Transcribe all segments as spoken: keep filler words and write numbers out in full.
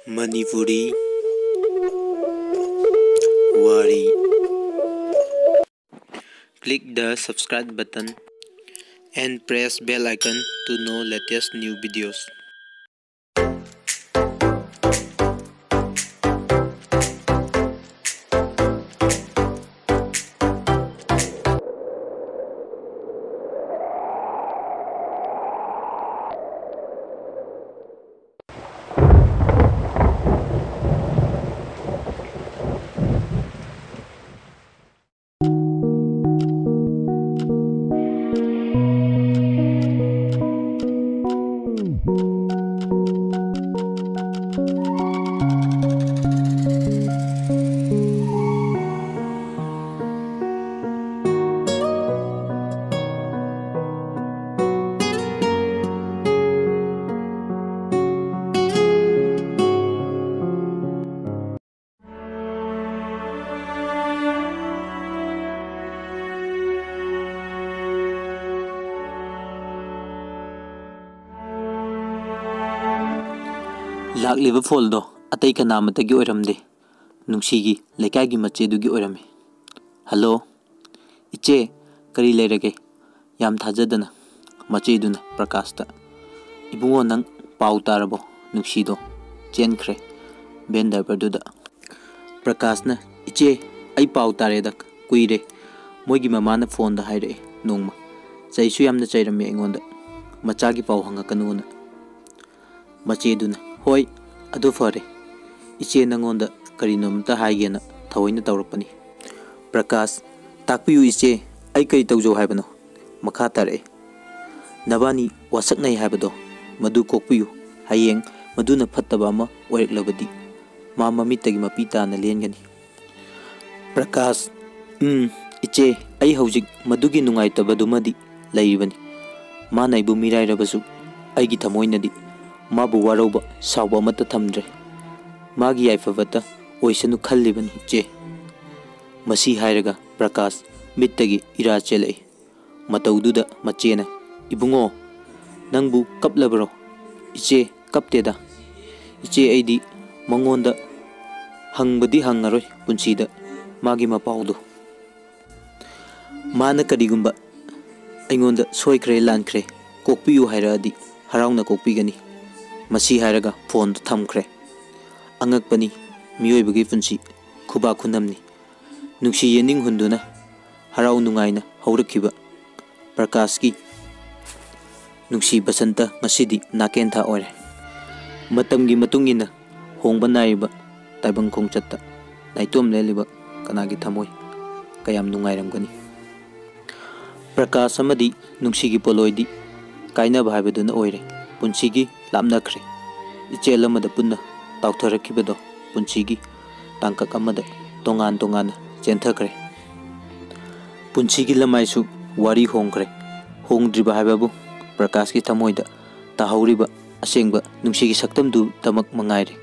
Manipuri Wari. Click the subscribe button and press bell icon to know latest new videos. ꯂꯥꯛꯂꯤꯕ ꯐꯣꯟꯗꯣ ꯑꯇꯩ ꯀꯅꯥ ꯑꯃꯠꯇꯒꯤ ꯑꯣꯏꯔꯝꯗꯦ, ꯅꯨꯡꯁꯤꯒꯤ ꯂꯩꯀꯥꯏꯒꯤ ꯃꯆꯦꯗꯨꯒꯤ ꯑꯣꯏꯔꯝꯃꯤ꯫ "ꯍꯜꯂꯣ, ꯏꯆꯦ, ꯀꯔꯤ ꯂꯩꯔꯒꯦ?" ꯌꯥꯝ ꯊꯥꯖꯗꯅ ꯃꯆꯦꯗꯨꯅ ꯄ꯭ꯔꯀꯥꯁꯇ, "ꯏꯕꯨꯡꯉꯣ, ꯅꯪ ꯄꯥꯎ ꯇꯥꯔꯕꯣ? ꯅꯨꯡꯁꯤꯗꯣ ꯆꯦꯟꯈ꯭ꯔꯦ" ꯚꯦꯟ ꯗ꯭ꯔꯥꯏꯚꯔꯗꯨꯗ꯫ ꯄ꯭ꯔꯀꯥꯁꯅ, "ꯏꯆꯦ, ꯑꯩ ꯄꯥꯎ ꯇꯥꯔꯦꯗ, ꯀꯨꯏꯔꯦ꯫ ꯃꯣꯏꯒꯤ ꯃꯃꯥꯅ ꯐꯣꯟꯗ ꯍꯥꯏꯔꯛꯑꯦ ꯅꯣꯡꯃ꯫ ꯆꯩꯁꯨ ꯌꯥꯝꯅ ꯆꯩꯔꯝꯃꯦ ꯑꯩꯉꯣꯟꯗ, ꯃꯆꯥꯒꯤ ꯄꯥꯎ ꯍꯪꯉꯛꯀꯅꯨꯅ"꯫ ꯃꯆꯦꯗꯨꯅ, "ꯍꯣꯏ, ꯑꯗꯨ ꯐꯔꯦ꯫ ꯏꯆꯦ ꯅꯪꯉꯣꯟꯗ ꯀꯔꯤꯅꯣꯝꯇ ꯍꯥꯏꯒꯦꯅ ꯊꯑꯣꯏꯅ ꯇꯧꯔꯛꯄꯅꯤ"꯫ ꯄ꯭ꯔꯀꯥꯁ, "ꯇꯥꯛꯄꯤꯌꯨ ꯏꯆꯦ, ꯑꯩ ꯀꯔꯤ ꯇꯧꯖꯧ ꯍꯥꯏꯕꯅꯣ?" ꯃꯈꯥ ꯇꯥꯔꯛꯑꯦ, "ꯅꯕꯥꯅꯤ ꯋꯥꯁꯛꯅꯩ ꯍꯥꯏꯕꯗꯣ, ꯃꯗꯨ ꯀꯣꯛꯄꯤꯌꯨ꯫ ꯍꯌꯦꯡ ꯃꯗꯨꯅ ꯐꯠꯇꯕ ꯑꯃ ꯑꯣꯏꯔꯛꯂꯕꯗꯤ, ꯃꯥ ꯃꯃꯤꯠꯇꯒꯤ ꯃꯄꯤ ꯇꯥꯅ ꯂꯦꯟꯒꯅꯤ"꯫ ꯄ꯭ꯔꯀꯥꯁ, "ꯎꯝ, ꯏꯆꯦ, ꯑꯩ ꯍꯧꯖꯤꯛ ꯃꯗꯨꯒꯤ ꯅꯨꯡꯉꯥꯏꯇꯕꯗꯨꯃꯗꯤ ꯂꯩꯔꯤꯕꯅꯤ꯫ ꯃꯥꯅ ꯑꯩꯕꯨ ꯃꯤꯔꯥꯏꯔꯕꯁꯨ, ꯑꯩꯒꯤ ꯊꯃꯣꯏꯅꯗꯤ ꯃꯥꯕꯨ ꯋꯥꯔꯧꯕ, ꯁꯥꯎꯕ ꯑꯃꯠꯇ ꯊꯝꯗ꯭ꯔꯦ꯫ ꯃꯥꯒꯤ ꯌꯥꯏꯐꯕꯇ ꯑꯣꯏꯁꯅꯨ ꯈꯜꯂꯤꯕꯅꯤ, ꯏꯆꯦ"꯫ ꯃꯁꯤ ꯍꯥꯏꯔꯒ ꯄ꯭ꯔꯀꯥꯁ ꯃꯤꯠꯇꯒꯤ ꯏꯔꯥ ꯆꯦꯜꯂꯛꯏ꯫ ꯃꯇꯧꯗꯨꯗ ꯃꯆꯦꯅ, "ꯏꯕꯨꯡꯉꯣ, ꯅꯪꯕꯨ ꯀꯞꯂꯕ꯭ꯔꯣ?" "ꯏꯆꯦ, ꯀꯞꯇꯦꯗ"꯫ ꯏꯆꯦ, ꯑꯩꯗꯤ ꯃꯉꯣꯟꯗ ꯍꯪꯕꯗꯤ ꯍꯪꯉꯔꯣꯏ ꯄꯨꯟꯁꯤꯗ ꯃꯥꯒꯤ ꯃꯄꯥꯎꯗꯣ꯫ ꯃꯥꯅ ꯀꯔꯤꯒꯨꯝꯕ ꯑꯩꯉꯣꯟꯗ "ꯁꯣꯏꯈ꯭ꯔꯦ, ꯂꯥꯟꯈ꯭ꯔꯦ, ꯀꯣꯛꯄꯤꯌꯨ" ꯍꯥꯏꯔꯛꯑꯗꯤ ꯍꯔꯥꯎꯅ ꯀꯣꯛꯄꯤꯒꯅꯤ꯫ ꯃꯁꯤ ꯍꯥꯏꯔꯒ ꯐꯣꯟꯗꯨ ꯊꯝꯈ꯭ꯔꯦ꯫ ꯑꯉꯛꯄꯅꯤ, ꯃꯤꯑꯣꯏꯕꯒꯤ ꯄꯨꯟꯁꯤ ꯈꯨꯕꯥꯛ ꯈꯨꯅꯝꯅꯤ꯫ ꯅꯨꯡꯁꯤ ꯌꯦꯅꯤꯡ ꯍꯨꯟꯗꯨꯅ ꯍꯔꯥꯎ ꯅꯨꯡꯉꯥꯏꯅ ꯍꯧꯔꯛꯈꯤꯕ ꯄ꯭ꯔꯀꯥꯁꯀꯤ ꯅꯨꯡꯁꯤ ꯕꯁꯟꯇ ꯉꯁꯤꯗꯤ ꯅꯥꯀꯦꯟꯊꯥ ꯑꯣꯏꯔꯦ꯫ ꯃꯇꯝꯒꯤ ꯃꯇꯨꯡ ꯏꯟꯅ ꯍꯣꯡꯕ ꯅꯥꯏꯔꯤꯕ ꯇꯥꯏꯕꯪ ꯈꯣꯡꯆꯠꯇ ꯅꯥꯏꯇꯣꯝ ꯂꯦꯜꯂꯤꯕ ꯀꯅꯥꯒꯤ ꯊꯃꯣꯏ ꯀꯌꯥꯝ ꯅꯨꯡꯉꯥꯏꯔꯝꯒꯅꯤ? ꯄ꯭ꯔꯀꯥꯁ ꯑꯃꯗꯤ ꯅꯨꯡꯁꯤꯒꯤ ꯄꯣꯠꯂꯣꯏꯗꯤ ꯀꯥꯏꯅꯕ ꯍꯥꯏꯕꯗꯨꯅ ꯑꯣꯏꯔꯦ꯫ ꯄꯨꯟꯁꯤꯒꯤ ꯂꯥꯞꯅꯈ꯭ꯔꯦ꯫ ꯏꯆꯦꯜ ꯑꯃꯗ ꯄꯨꯟꯅ ꯇꯥꯎꯊꯔꯛꯈꯤꯕꯗꯣ ꯄꯨꯟꯁꯤꯒꯤ ꯇꯥꯡꯀꯛ ꯑꯃꯗ ꯇꯣꯉꯥꯟ ꯇꯣꯉꯥꯟꯅ ꯆꯦꯟꯊꯈ꯭ꯔꯦ꯫ ꯄꯨꯟꯁꯤꯒꯤ ꯂꯃꯥꯏꯁꯨ ꯋꯥꯔꯤ ꯍꯣꯡꯈ꯭ꯔꯦ꯫ ꯍꯣꯡꯗ꯭ꯔꯤꯕ ꯍꯥꯏꯕꯕꯨ ꯄ꯭ꯔꯀꯥꯁꯀꯤ ꯊꯃꯣꯏꯗ ꯇꯥꯍꯧꯔꯤꯕ ꯑꯁꯦꯡꯕ ꯅꯨꯡꯁꯤꯒꯤ ꯁꯛꯇꯝꯗꯨꯗꯃꯛ ꯃꯉꯥꯏꯔꯦ꯫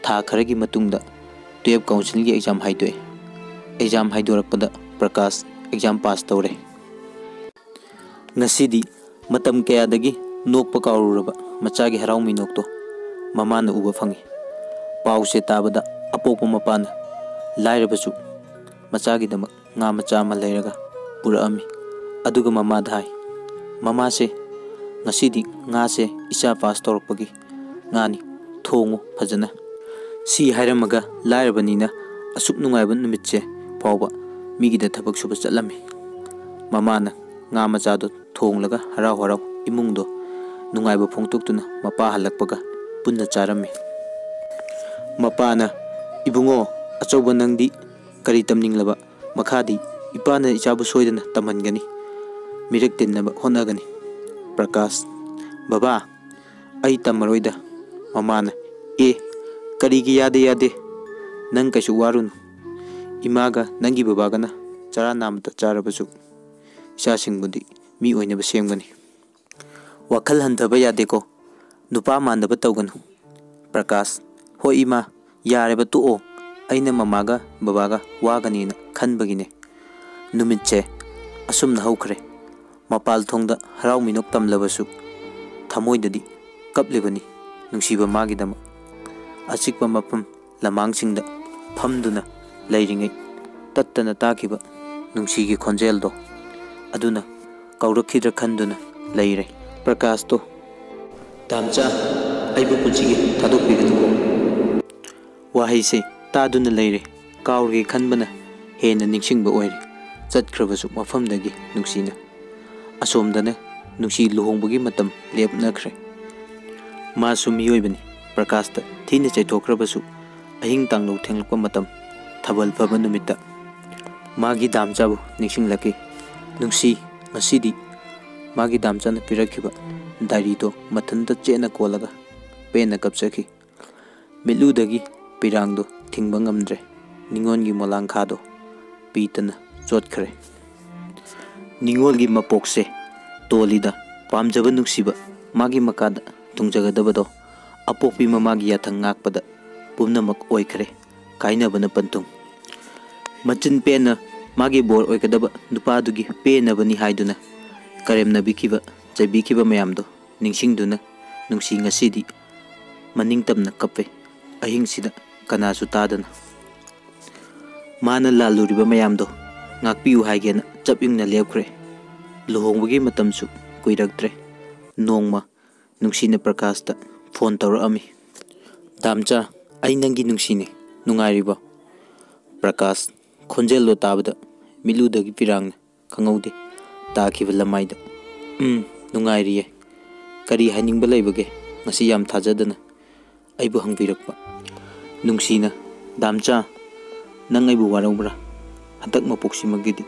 ꯊꯥ ꯈꯔꯒꯤ ꯃꯇꯨꯡꯗ ꯇꯨꯌꯦꯜꯞ ꯀꯥꯎꯟꯁꯤꯜꯒꯤ ꯑꯦꯛꯖꯥꯝ ꯍꯥꯏꯗꯣꯛꯑꯦ꯫ ꯑꯦꯛꯖꯥꯝ ꯍꯥꯏꯗꯣꯔꯛꯄꯗ ꯄ꯭ꯔꯀꯥꯁ ꯑꯦꯛꯖꯥꯝ ꯄꯥꯁ ꯇꯧꯔꯦ꯫ ꯉꯁꯤꯗꯤ ꯃꯇꯝ ꯀꯌꯥꯗꯒꯤ ꯅꯣꯛꯄ ꯀꯥꯎꯔꯨꯔꯕ ꯃꯆꯥꯒꯤ ꯍꯔꯥꯎ ꯃꯤꯅꯣꯛꯇꯣ ꯃꯃꯥꯅ ꯎꯕ ꯐꯪꯉꯤ꯫ ꯄꯥꯎꯁꯦ ꯇꯥꯕꯗ ꯑꯄꯣꯛꯄ ꯃꯄꯥꯅ ꯂꯥꯏꯔꯕꯁꯨ ꯃꯆꯥꯒꯤꯗꯃꯛ ꯉꯥ ꯃꯆꯥ ꯑꯃ ꯂꯩꯔꯒ ꯄꯨꯔꯛꯑꯝꯃꯤ꯫ ꯑꯗꯨꯒ ꯃꯃꯥꯗ ꯍꯥꯏ, "ꯃꯃꯥꯁꯦ, ꯉꯁꯤꯗꯤ ꯉꯥꯁꯦ ꯏꯆꯥ ꯄꯥꯁ ꯇꯧꯔꯛꯄꯒꯤ ꯉꯥꯅꯤ, ꯊꯣꯡꯉꯨ ꯐꯖꯅ"꯫ ꯁꯤ ꯍꯥꯏꯔꯝꯃꯒ ꯂꯥꯏꯔꯕꯅꯤꯅ ꯑꯁꯨꯛ ꯅꯨꯡꯉꯥꯏꯕ ꯅꯨꯃꯤꯠꯁꯦ ꯐꯥꯎꯕ ꯃꯤꯒꯤꯗ ꯊꯕꯛ ꯁꯨꯕ ꯆꯠꯂꯝꯃꯤ꯫ ꯃꯃꯥꯅ ꯉꯥ ꯃꯆꯥꯗꯣ ꯊꯣꯡꯂꯒ ꯍꯔꯥꯎ ꯍꯔꯥꯎ ꯏꯃꯨꯡꯗꯣ ꯅꯨꯡꯉꯥꯏꯕ ꯐꯣꯡꯗꯣꯛꯇꯨꯅ ꯃꯄꯥ ꯍꯜꯂꯛꯄꯒ ꯄꯨꯟꯅ ꯆꯥꯔꯝꯃꯤ꯫ ꯃꯄꯥꯅ, "ꯏꯕꯨꯡꯉꯣ ꯑꯆꯧꯕ, ꯅꯪꯗꯤ ꯀꯔꯤ ꯇꯝꯅꯤꯡꯂꯕ? ꯃꯈꯥꯗꯤ ꯏꯄꯥꯅ ꯏꯆꯥꯕꯨ ꯁꯣꯏꯗꯅ ꯇꯝꯍꯟꯒꯅꯤ, ꯃꯤꯔꯛ ꯇꯤꯟꯅꯕ ꯍꯣꯠꯅꯒꯅꯤ"꯫ ꯄ꯭ꯔꯀꯥꯁ, "ꯕꯕꯥ, ꯑꯩ ꯇꯝꯃꯔꯣꯏꯗ"꯫ ꯃꯃꯥꯅ, "ꯑꯦ, ꯀꯔꯤꯒꯤ ꯌꯥꯗꯦ ꯌꯥꯗꯦ? ꯅꯪ ꯀꯩꯁꯨ ꯋꯥꯔꯨꯅꯨ꯫ ꯏꯃꯥꯒ ꯅꯪꯒꯤ ꯕꯕꯥꯒꯅ ꯆꯔꯥ ꯅꯥꯝꯃꯇ ꯆꯥꯔꯕꯁꯨ ꯏꯆꯥꯁꯤꯡꯕꯨꯗꯤ ꯃꯤ ꯑꯣꯏꯅꯕ ꯁꯦꯝꯒꯅꯤ"꯫ "ꯋꯥꯈꯜ ꯍꯟꯊꯕ ꯌꯥꯗꯦꯀꯣ꯫ ꯅꯨꯄꯥ ꯃꯥꯟꯗꯕ ꯇꯧꯒꯅꯨ"꯫ ꯄ꯭ꯔꯀꯥꯁ, "ꯍꯣꯏ ꯏꯃꯥ, ꯌꯥꯔꯦꯕ, ꯇꯣꯛꯑꯣ꯫ ꯑꯩꯅ ꯃꯃꯥꯒ ꯕꯕꯥꯒ ꯋꯥꯒꯅꯤꯅ ꯈꯟꯕꯒꯤꯅꯦ"꯫ ꯅꯨꯃꯤꯠꯁꯦ ꯑꯁꯨꯝꯅ ꯍꯧꯈ꯭ꯔꯦ꯫ ꯃꯄꯥꯜ ꯊꯣꯡꯗ ꯍꯔꯥꯎ ꯃꯤꯅꯣꯛ ꯇꯝꯂꯕꯁꯨ ꯊꯃꯣꯏꯗꯗꯤ ꯀꯞꯂꯤꯕꯅꯤ꯫ ꯅꯨꯡꯁꯤꯕ ꯃꯥꯒꯤꯗꯃꯛ ꯑꯆꯤꯛꯄ ꯃꯐꯝ ꯂꯃꯥꯡꯁꯤꯡꯗ ꯐꯝꯗꯨꯅ ꯂꯩꯔꯤꯉꯩ ꯇꯠꯇꯅ ꯇꯥꯈꯤꯕ ꯅꯨꯡꯁꯤꯒꯤ ꯈꯣꯟꯖꯦꯜꯗꯣ ꯑꯗꯨꯅ ꯀꯧꯔꯛꯈꯤꯗ꯭ꯔꯥ ꯈꯟꯗꯨꯅ ꯂꯩꯔꯦ꯫ ꯄ꯭ꯔꯀꯥꯁꯇꯣ, "ꯗꯥꯝꯆꯥ, ꯑꯩꯕꯨ ꯄꯨꯟꯁꯤꯒꯤ ꯊꯥꯗꯣꯛꯄꯤꯒꯅꯨꯀꯣ꯫" ꯋꯥꯍꯩꯁꯦ ꯇꯥꯗꯨꯅ ꯂꯩꯔꯦ꯫ ꯀꯥꯎꯔꯒꯦ ꯈꯟꯕꯅ ꯍꯦꯟꯅ ꯅꯤꯡꯁꯤꯡꯕ ꯑꯣꯏꯔꯦ꯫ ꯆꯠꯈ꯭ꯔꯕꯁꯨ ꯃꯐꯝꯗꯒꯤ ꯅꯨꯡꯁꯤꯅ꯫ ꯑꯁꯣꯝꯗꯅ ꯅꯨꯡꯁꯤ ꯂꯨꯍꯣꯡꯕꯒꯤ ꯃꯇꯝ ꯂꯦꯞꯅꯈ꯭ꯔꯦ꯫ ꯃꯥꯁꯨ ꯃꯤꯑꯣꯏꯕꯅꯤ꯫ ꯄ꯭ꯔꯀꯥꯁꯇ ꯊꯤꯅ ꯆꯩꯊꯣꯛꯈ꯭ꯔꯕꯁꯨ ꯑꯍꯤꯡ ꯇꯥꯡꯂꯧ ꯊꯦꯡꯂꯛꯄ ꯃꯇꯝ ꯊꯥꯕꯜ ꯐꯕ ꯅꯨꯃꯤꯠꯇ ꯃꯥꯒꯤ ꯗꯥꯝꯆꯥꯕꯨ ꯅꯤꯡꯁꯤꯡꯂꯛꯈꯤ꯫ ꯅꯨꯡꯁꯤ, ꯉꯁꯤꯗꯤ ꯃꯥꯒꯤ ꯗꯥꯝꯆꯥꯅ ꯄꯤꯔꯛꯈꯤꯕ ꯗꯥꯏꯔꯤꯗꯣ ꯃꯊꯟꯇ ꯆꯦꯠꯅ ꯀꯣꯜꯂꯒ ꯄꯦꯟꯅ ꯀꯞꯆꯈꯤ꯫ ꯃꯤꯠꯂꯨꯗꯒꯤ ꯄꯤꯔꯥꯡꯗꯣ ꯊꯤꯡꯕ ꯉꯝꯗ꯭ꯔꯦ꯫ ꯅꯤꯉꯣꯜꯒꯤ ꯃꯣꯂꯥꯡꯈꯥꯗꯣ ꯄꯤꯇꯅ ꯆꯣꯠꯈ꯭ꯔꯦ꯫ ꯅꯤꯉꯣꯜꯒꯤ ꯃꯄꯣꯛꯁꯦ ꯇꯣꯜꯂꯤꯗ, ꯄꯥꯝꯖꯕ ꯅꯨꯡꯁꯤꯕ ꯃꯥꯒꯤ ꯃꯀꯥꯗ ꯊꯨꯡꯖꯒꯗꯕꯗꯣ ꯑꯄꯣꯛꯄꯤ ꯃꯃꯥꯒꯤ ꯌꯥꯊꯪ ꯉꯥꯛꯄꯗ ꯄꯨꯝꯅꯃꯛ ꯑꯣꯏꯈ꯭ꯔꯦ꯫ ꯀꯥꯏꯅꯕꯅ ꯄꯟꯊꯨꯡ꯫ ꯃꯆꯤꯟ ꯄꯦꯟꯅ ꯃꯥꯒꯤ ꯕꯣꯔ ꯑꯣꯏꯒꯗꯕ ꯅꯨꯄꯥꯗꯨꯒꯤ ꯄꯦꯟꯅꯕꯅꯤ ꯍꯥꯏꯗꯨꯅ ꯀꯔꯦꯝꯅꯕꯤꯈꯤꯕ, ꯆꯩꯕꯤꯈꯤꯕ ꯃꯌꯥꯝꯗꯣ ꯅꯤꯡꯁꯤꯡꯗꯨꯅ ꯅꯨꯡꯁꯤ ꯉꯁꯤꯗꯤ ꯃꯅꯤꯡ ꯇꯝꯅ ꯀꯞꯄꯦ꯫ ꯑꯍꯤꯡꯁꯤꯗ ꯀꯅꯥꯁꯨ ꯇꯥꯗꯅ꯫ ꯃꯥꯅ ꯂꯥꯜꯂꯨꯔꯤꯕ ꯃꯌꯥꯝꯗꯣ ꯉꯥꯛꯄꯤꯌꯨ ꯍꯥꯏꯒꯦꯅ ꯆꯞ ꯌꯨꯡꯅ ꯂꯦꯞꯈ꯭ꯔꯦ꯫ ꯂꯨꯍꯣꯡꯕꯒꯤ ꯃꯇꯝꯁꯨ ꯀꯨꯏꯔꯛꯇ꯭ꯔꯦ꯫ ꯅꯣꯡꯃ ꯅꯨꯡꯁꯤꯅ ꯄ꯭ꯔꯀꯥꯁꯇ ꯐꯣꯟ ꯇꯧꯔꯛꯑꯝꯃꯤ꯫ "ꯗꯥꯝꯆꯥ, ꯑꯩ ꯅꯪꯒꯤ ꯅꯨꯡꯁꯤꯅꯦ, ꯅꯨꯡꯉꯥꯏꯔꯤꯕꯣ?" ꯄ꯭ꯔꯀꯥꯁ ꯈꯣꯟꯖꯦꯜꯗꯣ ꯇꯥꯕꯗ ꯃꯤꯠꯂꯨꯗꯒꯤ ꯄꯤꯔꯥꯡꯅ ꯈꯪꯍꯧꯗꯦ ꯇꯥꯈꯤꯕ ꯂꯃꯥꯏꯗ꯫ "ꯎꯝ, ꯅꯨꯡꯉꯥꯏꯔꯤꯌꯦ꯫ ꯀꯔꯤ ꯍꯥꯏꯅꯤꯡꯕ ꯂꯩꯕꯒꯦ ꯉꯁꯤ ꯌꯥꯝ ꯊꯥꯖꯗꯅ ꯑꯩꯕꯨ ꯍꯪꯕꯤꯔꯛꯄ?" ꯅꯨꯡꯁꯤꯅ, "ꯗꯥꯝꯆꯥ, ꯅꯪ ꯑꯩꯕꯨ ꯋꯥꯔꯧꯕ꯭ꯔꯥ? ꯍꯟꯗꯛ ꯃꯄꯣꯛꯁꯤꯃꯒꯤꯗꯤ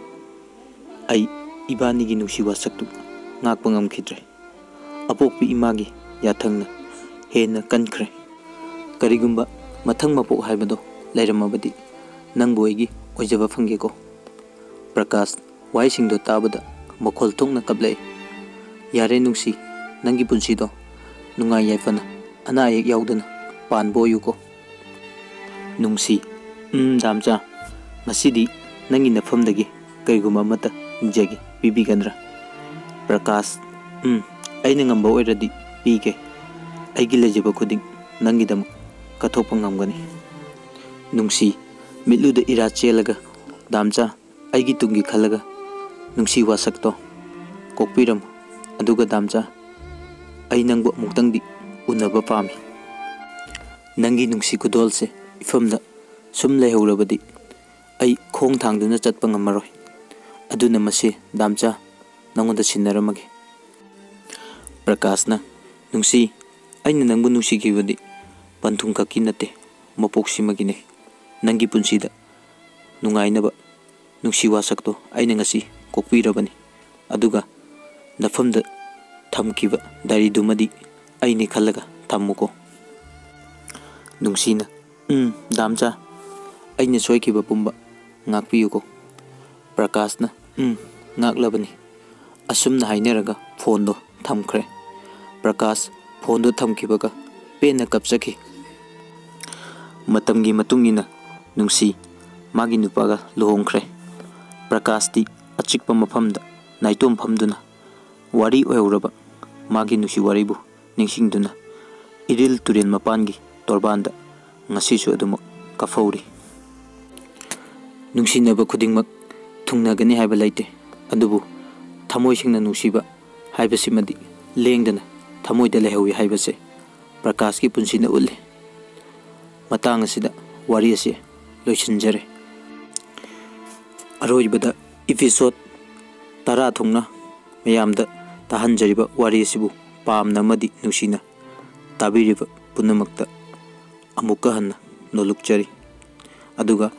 ꯑꯩ ꯏꯕꯥꯅꯤꯒꯤ ꯅꯨꯡꯁꯤ ꯋꯥꯁꯛꯇꯨ ꯉꯥꯛꯄ ꯉꯝꯈꯤꯗ꯭ꯔꯦ꯫ ꯑꯄꯣꯛꯄꯤ ꯏꯃꯥꯒꯤ ꯌꯥꯊꯪꯅ ꯍꯦꯟꯅ ꯀꯟꯈ꯭ꯔꯦ꯫ ꯀꯔꯤꯒꯨꯝꯕ ꯃꯊꯪ ꯃꯄꯣꯛ ꯍꯥꯏꯕꯗꯣ ꯂꯩꯔꯝꯃꯕꯗꯤ ꯅꯪꯕꯨ ꯑꯩꯒꯤ ꯑꯣꯏꯖꯕ ꯐꯪꯒꯦꯀꯣ?" ꯄ꯭ꯔꯀꯥꯁ ꯋꯥꯍꯩꯁꯤꯡꯗꯣ ꯇꯥꯕꯗ ꯃꯈꯣꯜ ꯊꯣꯛꯅ ꯀꯞꯂꯛꯏ꯫ "ꯌꯥꯔꯦ ꯅꯨꯡꯁꯤ, ꯅꯪꯒꯤ ꯄꯨꯟꯁꯤꯗꯣ ꯅꯨꯡꯉꯥꯏ ꯌꯥꯏꯐꯅ, ꯑꯅꯥ ꯑꯌꯦꯛ ꯌꯥꯎꯗꯅ ꯄꯥꯟꯕ ꯑꯣꯏꯌꯨꯀꯣ꯫" ꯅꯨꯡꯁꯤ, "ꯎꯝ, ꯗꯥꯝꯆꯥ, ꯉꯁꯤꯗꯤ ꯅꯪꯒꯤ ꯅꯐꯝꯗꯒꯤ ꯀꯔꯤꯒꯨꯝꯕ ꯑꯃꯠꯇ ꯅꯤꯖꯒꯦ, ꯄꯤꯕꯤꯒꯗ꯭ꯔꯥ?" ꯄ꯭ꯔꯀꯥꯁ, "ꯎꯝ, ꯑꯩꯅ ꯉꯝꯕ ꯑꯣꯏꯔꯗꯤ ꯄꯤꯒꯦ꯫ ꯑꯩꯒꯤ ꯂꯩꯖꯕ ꯈꯨꯗꯤꯡ ꯅꯪꯒꯤꯗꯃꯛ ꯀꯠꯊꯣꯛꯄ ꯉꯝꯒꯅꯤ꯫ ꯅꯨꯡꯁꯤ, ꯃꯤꯠꯂꯨꯗ ꯏꯔꯥ ꯆꯦꯜꯂꯒ, ꯗꯥꯝꯆꯥ, ꯑꯩꯒꯤ ꯇꯨꯡꯒꯤ ꯈꯜꯂꯒ, ꯅꯨꯡꯁꯤ ꯋꯥꯁꯛꯇꯣ ꯀꯣꯛꯄꯤꯔꯝꯃꯨ꯫ ꯑꯗꯨꯒ ꯗꯥꯝꯆꯥ, ꯑꯩ ꯅꯪꯕꯨ ꯑꯃꯨꯛꯇꯪꯗꯤ ꯎꯅꯕ ꯄꯥꯝꯃꯤ꯫ ꯅꯪꯒꯤ ꯅꯨꯡꯁꯤ ꯈꯨꯗꯣꯜꯁꯦ ꯏꯐꯝꯗ ꯁꯨꯝ ꯂꯩꯍꯧꯔꯕꯗꯤ ꯑꯩ ꯈꯣꯡ ꯊꯥꯡꯗꯨꯅ ꯆꯠꯄ ꯉꯝꯃꯔꯣꯏ꯫ ꯑꯗꯨꯅ ꯃꯁꯤ ꯗꯥꯝꯆꯥ ꯅꯪꯉꯣꯟꯗ ꯁꯤꯟꯅꯔꯝꯃꯒꯦ꯫ ꯄ꯭ꯔꯀꯥꯁꯅ, ꯅꯨꯡꯁꯤ, ꯑꯩꯅ ꯅꯪꯕꯨ ꯅꯨꯡꯁꯤꯈꯤꯕꯗꯤ ꯄꯟꯊꯨꯡ ꯈꯛꯀꯤ ꯅꯠꯇꯦ, ꯃꯄꯣꯛꯁꯤꯃꯒꯤꯅꯦ꯫ ꯅꯪꯒꯤ ꯄꯨꯟꯁꯤꯗ ꯅꯨꯡꯉꯥꯏꯅꯕ ꯅꯨꯡꯁꯤ ꯋꯥꯁꯛꯇꯣ ꯑꯩꯅ ꯉꯁꯤ ꯀꯣꯛꯄꯤꯔꯕꯅꯤ꯫ ꯑꯗꯨꯒ ꯅꯐꯝꯗ ꯊꯝꯈꯤꯕ ꯗꯥꯏꯔꯤꯗꯨꯃꯗꯤ ꯑꯩꯅꯤ ꯈꯜꯂꯒ ꯊꯝꯃꯨꯀꯣ꯫ ꯅꯨꯡꯁꯤꯅ, ꯎꯝ, ꯗꯥꯝꯆꯥ, ꯑꯩꯅ ꯁꯣꯏꯈꯤꯕ ꯄꯨꯝꯕ ꯉꯥꯛꯄꯤꯌꯨꯀꯣ꯫ ꯄ꯭ꯔꯀꯥꯁꯅ, ꯎꯝ, ꯉꯥꯛꯂꯕꯅꯤ꯫ ꯑꯁꯨꯝꯅ ꯍꯥꯏꯅꯔꯒ ꯐꯣꯟꯗꯣ ꯊꯝꯈ꯭ꯔꯦ꯫ ꯄ꯭ꯔꯀꯥꯁ ꯐꯣꯟꯗꯣ ꯊꯝꯈꯤꯕꯒ ꯄꯦꯟꯅ ꯀꯞꯆꯈꯤ꯫ ꯃꯇꯝꯒꯤ ꯃꯇꯨꯡ ꯏꯟꯅ ꯅꯨꯡꯁꯤ ꯃꯥꯒꯤ ꯅꯨꯄꯥꯒ ꯂꯨꯍꯣꯡꯈ꯭ꯔꯦ꯫ ꯄ꯭ꯔꯀꯥꯁꯇꯤ ꯑꯆꯤꯛꯄ ꯃꯐꯝꯗ ꯅꯥꯏꯇꯣꯝ ꯐꯝꯗꯨꯅ ꯋꯥꯔꯤ ꯑꯣꯏꯍꯧꯔꯕ ꯃꯥꯒꯤ ꯅꯨꯡꯁꯤ ꯋꯥꯔꯤꯕꯨ ꯅꯤꯡꯁꯤꯡꯗꯨꯅ ꯏꯔꯤꯜ ꯇꯨꯔꯦꯜ ꯃꯄꯥꯟꯒꯤ ꯇꯣꯔꯕꯥꯟꯗ ꯉꯁꯤꯁꯨ ꯑꯗꯨꯃꯛ ꯀꯞꯐꯧꯔꯤ꯫ ꯅꯨꯡꯁꯤꯅꯕ ꯈꯨꯗꯤꯡꯃꯛ ꯊꯨꯡꯅꯒꯅꯤ ꯍꯥꯏꯕ ꯂꯩꯇꯦ, ꯑꯗꯨꯕꯨ ꯊꯃꯣꯏ ꯁꯦꯡꯅ ꯅꯨꯡꯁꯤꯕ ꯍꯥꯏꯕꯁꯤꯃꯗꯤ ꯂꯦꯡꯗꯅ ꯊꯃꯣꯏꯗ ꯂꯩꯍꯧꯏ ꯍꯥꯏꯕꯁꯦ ꯄ꯭ꯔꯀꯥꯁꯀꯤ ꯄꯨꯟꯁꯤꯅ ꯎꯠꯂꯤ꯫ ꯃꯇꯥꯡ ꯑꯁꯤꯗ ꯋꯥꯔꯤ ꯑꯁꯤ ꯂꯣꯏꯁꯤꯟꯖꯔꯦ꯫ ꯑꯔꯣꯏꯕꯗ episode ꯇꯔꯥ ꯊꯨꯡꯅ ꯃꯌꯥꯝꯗ ꯇꯥꯍꯟꯖꯔꯤꯕ ꯋꯥꯔꯤ ꯑꯁꯤꯕꯨ ꯄꯥꯝꯅ ꯑꯃꯗꯤ ꯅꯨꯡꯁꯤꯅ ꯇꯥꯕꯤꯔꯤꯕ ꯄꯨꯝꯅꯃꯛꯇ ꯑꯃꯨꯛꯀ ꯍꯟꯅ ꯅꯣꯂꯨꯛꯆꯔꯤ꯫ ꯑꯗꯨꯒ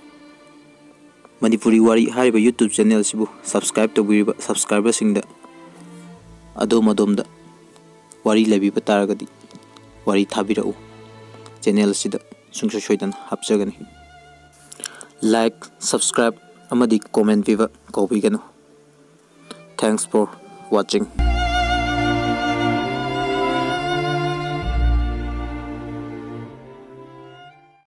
ꯃꯅꯤꯄꯨꯔꯤ ꯋꯥꯔꯤ ꯍꯥꯏꯔꯤꯕ YouTube channel ꯑꯁꯤꯕꯨ subscribe ꯇꯧꯕꯤꯔꯤꯕ subscriberꯁꯤꯡꯗ ꯑꯗꯣꯝ ꯑꯗꯣꯝꯗ ꯋꯥꯔꯤ ꯂꯩꯕꯤꯕ ꯇꯥꯔꯒꯗꯤ ꯋꯥꯔꯤ ꯊꯥꯕꯤꯔꯛꯎ꯫ Channel ꯑꯁꯤꯗ ꯁꯨꯡꯁꯣꯏ ꯁꯣꯏꯗꯅ ꯍꯥꯞꯆꯒꯅꯤ꯫ Like, subscribe ꯑꯃꯗꯤ comment ꯄꯤꯕ ꯀꯥꯎꯕꯤꯒꯅꯨ꯫ Thanks for watching.